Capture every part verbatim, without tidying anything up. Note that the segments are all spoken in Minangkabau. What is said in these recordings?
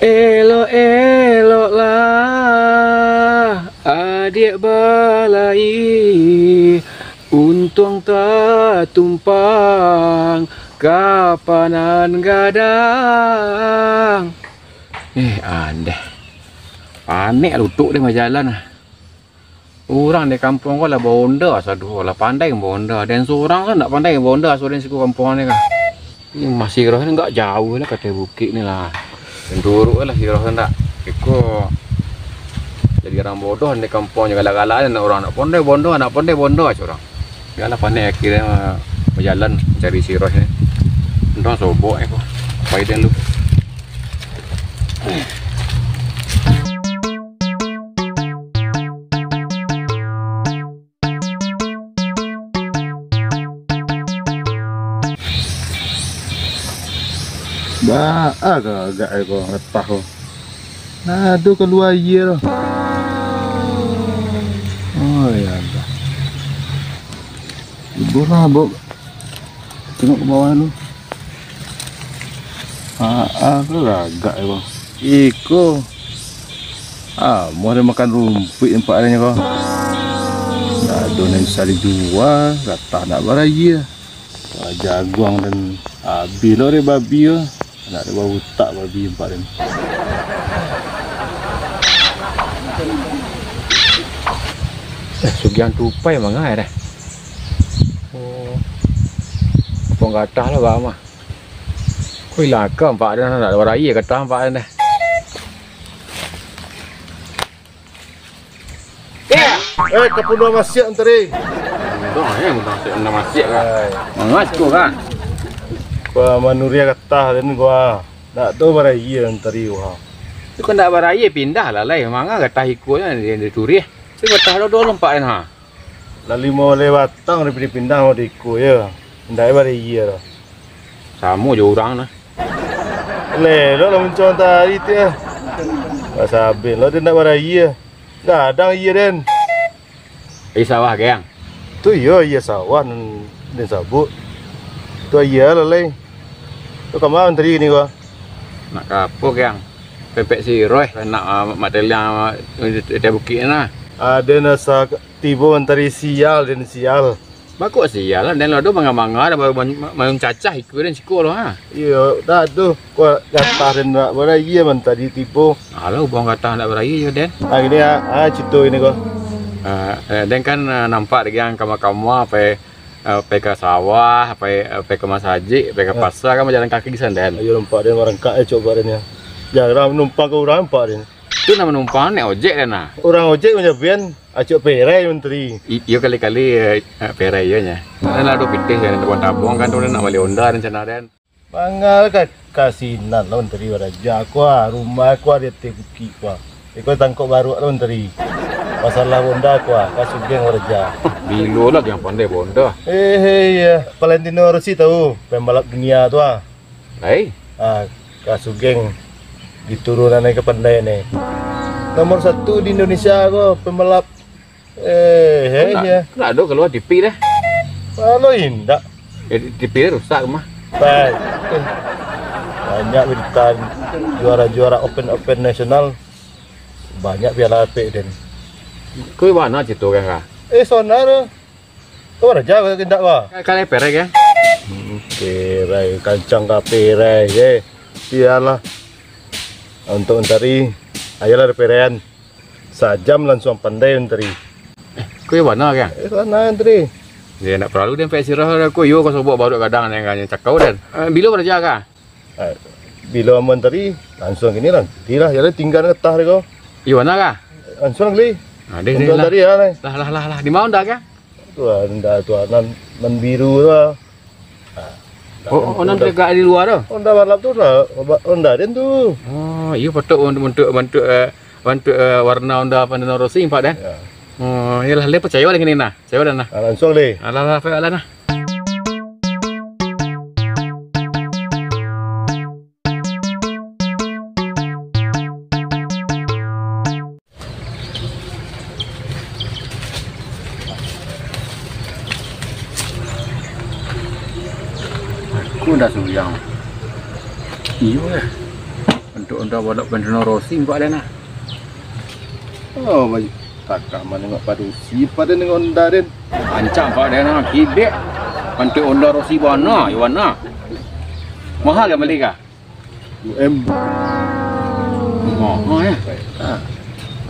Elok-eloklah adiak balai, untuang tatumpang ka panan gadang. Eh, andeh. Panek lutuk deh bajalan ah. Urang di kampuang ko lah bahonda sadolah, pandai bahonda. Den surang tu ndak pandai bahonda, surang siku kampuang ni kan. Ni masih roh ni agak jauah lah, katai bukik ni lah. Den turuk lah si roh tu ndak. Iko jadi urang bodoh di kampuang, galak-galak ni urang ndak pandai bahonda, ndak pandai bahonda aja urang. Bialah panek akhirnyo bajalan cari si roh ni. Untuang sobok iko. Pai den lu. Baa gagak ko getah ko. Nah, tu kalua aia tu. Oh, ya Allah. Ibu lah, Bu. Tengok ke bawah dulu. Ah, ah, tu gagak ya, Bang. Iko. Ah, mau ada makan rumpuik nampak adanya kau. Tak ada yang bisa dijual, kata nak baraya. Wah, jaguang dan habis lo deh babi tu. Nak ada utak babi nampak dia. Eh, Sugihan Tupai mangai dah. Oh. Ponggatah lah, Bang, mah. Ko ilang aka ampak den, nak baraya kata ampak den dah. Eh, kapunuah masiak Mentari. Dah, eh, udah masiak, udah masiak kan. Hai. Mangas ko kan. Kua manuriah katah den kua. Nak tu baraya Mentari kua. Tu kan nak baraya pindah lah lai. Manga katah iko nya di, di turiah. Tu katah lo dolo ampak den ha. Lah limo baleh batang dipindah-pindah mah di iko, yo. Indak baraya doh. Samo jo urang nah. Lelo lah muncul tadi tu, yo. Lah sabin lo tu indak baraya. Gadang aia den. Aia sawah, Gang. Tu iyo aia sawah nan den sabuik. Tu aia lah lai. Tu kama Mentari kini ko? Nak ka apo, Gang? Pempek siroh, nak, ah, mak teliang, ah, di, di bukik nah. Ah, den asa tibo Mentari sial, den sial. Baa kok sial lah, den lo ado manga-manga, dah baru man-, ma-, mayun cacah iko den siko lo, ha. Iyo, dah tu. Kok gatah den ndak baraya Mentari tibo. Alah, ubuang gatah ndak baraya jo den. Ah, gini ah, ah, cito gini ko. Ah, eh, den kan, ah, nampak dek yang kama-kama, pai, ah, pai ka sawah, pai, ah, pai ka masajik, pai ka pasar, kan bajalan kaki kisan den. Ayo nampak den marangkak, eh, coba den ya. Jarang numpang ka urang nampak den. Tu nan manumpang naik ojek den nah. Urang ojek manjabian, acok perai Mentari. I-, iyo kali-kali, eh, eh, perai iyo nya. Kan lah ado pitih den, tabuang-tabuang kan tu den nak bali Honda rencana den. Manga ka, ka sinan lo Mentari baraja ko ah, rumah ko ah di ateh bukik ko ah. Iko tangkok baruak lo Mentari. Masalah Honda ko ah, ka Sugeng baraja. Bilo lah yang pandai Honda. Eh, eh, iyo. Valentino Rossi tahu, pembalap dunia tu ah. Lai? Ah, ka Sugeng diturunan ka pandai ni. Nomor satu di Indonesia ko pembalap. Eh, eh, Nak, ya. Nak ado kalua T V dah. Kalau indak. Eh, T V rusak mah. Baik. Banyak berita juara-juara open-open nasional. Banyak piala apik den. Kau mana cito kan kah? Eh, sonar. Kau raja kau indak kau? Kalau perek ya. Hmm, perek, kancang ka perek, eh. Biarlah. Untuk Mentari, ayolah ada perean. Sajam langsuang pandai Mentari. Kau yang mana kan? Eh, sana Mentari. Dia nak perlu dia sampai sirah aku, yo kau sobok baru kadang yang, yang cakau dan. Eh, bilo baraja kah? Eh, bilo Mentari, langsuang kini lah. Nanti lah, jadi tinggal getah deh kau. Iyo, mana kah? Langsuang beli. Ah, deh, deh, Untuk lah. Tadi ya, nih. Lah, lah, lah, lah. Di mana dah kah? Tu lah, Honda tu lah, nan, nan biru tu lah. Oh, oh, nan tagak di lua tu? Honda balap tu lah, Honda den tu. Oh, iyo, patut untuk, untuk, untuk, eh, untuk, eh, warna Honda Valentino Rossi, nampak den? Ya. Oh, iyolah, le percaya lah kini nah. Percaya lah nah. Ah, langsuang le. Alah, lah, alah nah. Aku dah suyang. Iyo lah. Bantuak Honda balok Valentino Rossi, nampak den nah. Oh, baik. Takah manengok padusi, pado nengok Honda den. Rancak nampak den nah, kibek. Bantuak Honda Rossi bana, yo bana. Mahal ka bali ka? U M. Mahal, yo. Ah.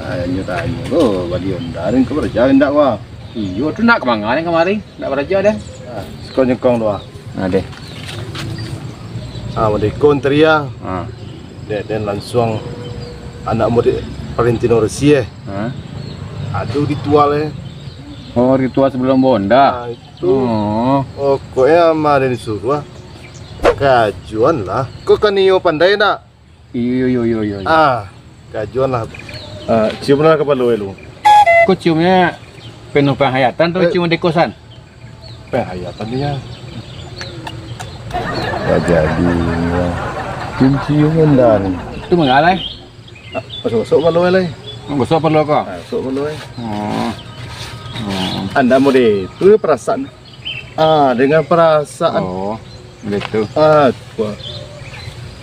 Ah, nyo tanyo lo, bali Honda den ka baraja indak, wah? Iyo, tu nak ka manga den kamari? Nak baraja den. Ah, siko nyekong tu, ah. Nah, deh. Ah, mardeka Teri ah. Ah. Dek, den lansuang anak murid Valentino Rossi, eh. Hah? Ado ritual, eh. Oh, ritual sebelum bonda. Ah, itu. Oh. Pokoknyo ama den disuruah, ah. Kajuan lah. Ko kan iyo pandai ndak? Iyo, iyo, iyo, iyo, iyo. Ah, kajuan lah. Ah, ciumlah kapalo lu. Ko ciumnyo penuh penghayatan tu, eh, cium dekosan? Penghayatan dia. Gak jadi. Cium-ciuman dah ni. Tu manga lai? Ah, gosok-gosok kapalo lai. Gosok kapalo ko? Ah, gosok kapalo lai. Oh. Oh. Anda mau deh, tu perasaan. Ah, dengan perasaan. Oh, gitu. Ah, kuat.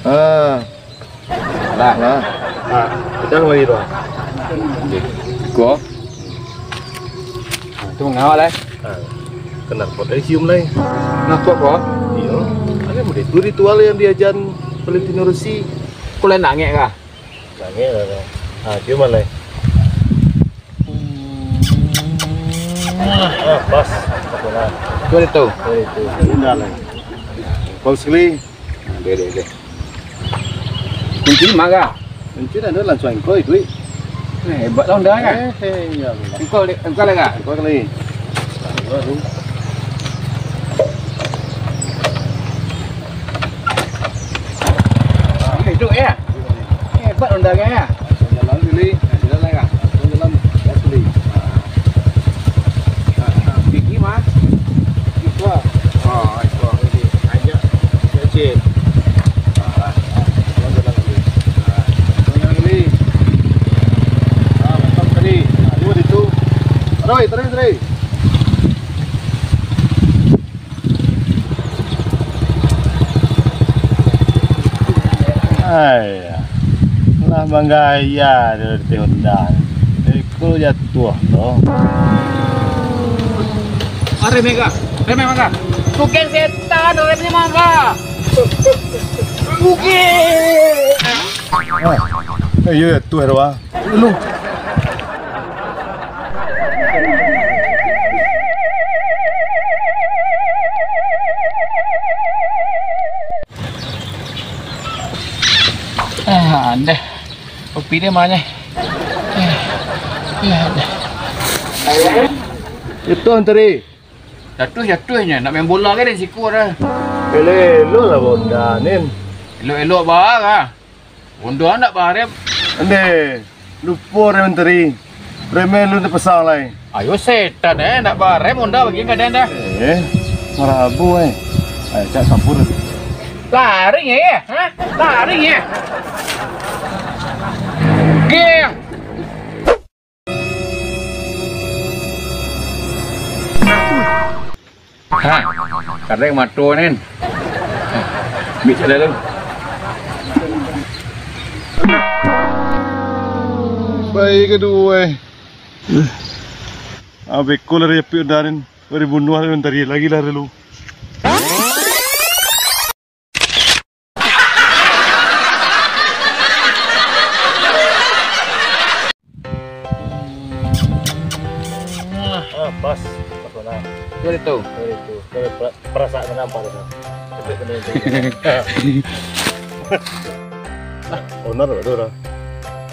Ah. Lah. Lah. Ah, kita kembali tu. Ko. Ah, tu manga lai? Ah, kenal pot dari cium lai. Nah, kok ko? Iyo. Ada mudah tu ritual yang diajan Valentino Rossi. Ko lai nangek kah? Nangek lah, lah. Ah, cium lai. Ah, pas. Betul lah. Betul itu. Betul itu. Indah lah. Kau sekali. Nah, deh, deh, deh. Kunci manga? Kunci dah ada, lansuang engkau itu. Eh, hebat lah Honda kan? Eh, eh, ya Allah. Engkau, engkau lah kah? Engkau kali. Baru. Hidup ya? Hebat Honda kan ya? Jalan dulu. Jalan lah kah? Jalan. Gas dulu. Tinggi mah. Itu ah. Oh, itu. Ajak. Kecil. Ah, ah. Jalan dulu. Ah, jalan dulu. Ah, mantap tadi. Ah, dua di tu. Taruh, taruh, taruh. Ai, lah manggaya di Honda. Iko jatuah tu. Arem mega, arem mega. Tukang setan, aremnya mega. Bugil. Ah, iyo, jatuah tu, ah. Lu. Ah, dah. Kopi dia mana? Ah, dah. Itu anteri. Jatuah-jatuahnyo, nak main bola ka den siko dah. Elok-elok lah Honda, Nin. Elok-elok baa lah. Honda ndak barem. Ande, lupo rem tadi. Remeh lu tapasang lai. Ayo setan, eh, ndak barem Honda bagi ka den dah. Eh, marabu, eh. Ayo, cak sampur. Lari, eh, ha? Lari, eh. Geng. Ha, kareng mato nen. Ambiak cak lalu. Baik kaduo, eh. Ah, beko lah dari apik udah nen. Dari bunuah nen tadi lagi lah dulu. Ah, pas. Pas mana? Itu, itu. Itu, itu. Kalau pra-, perasaan mana apa tu? Cepet kena itu. Ah, owner tu dah.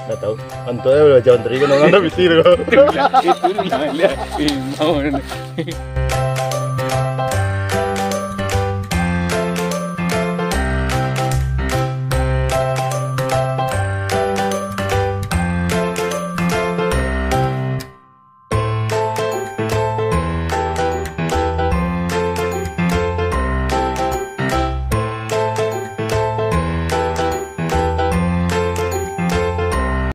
Dah tahu. Antu udah jauh dari kan orang dah bisi tu. Itu lah, itu lah. Ini mau ni.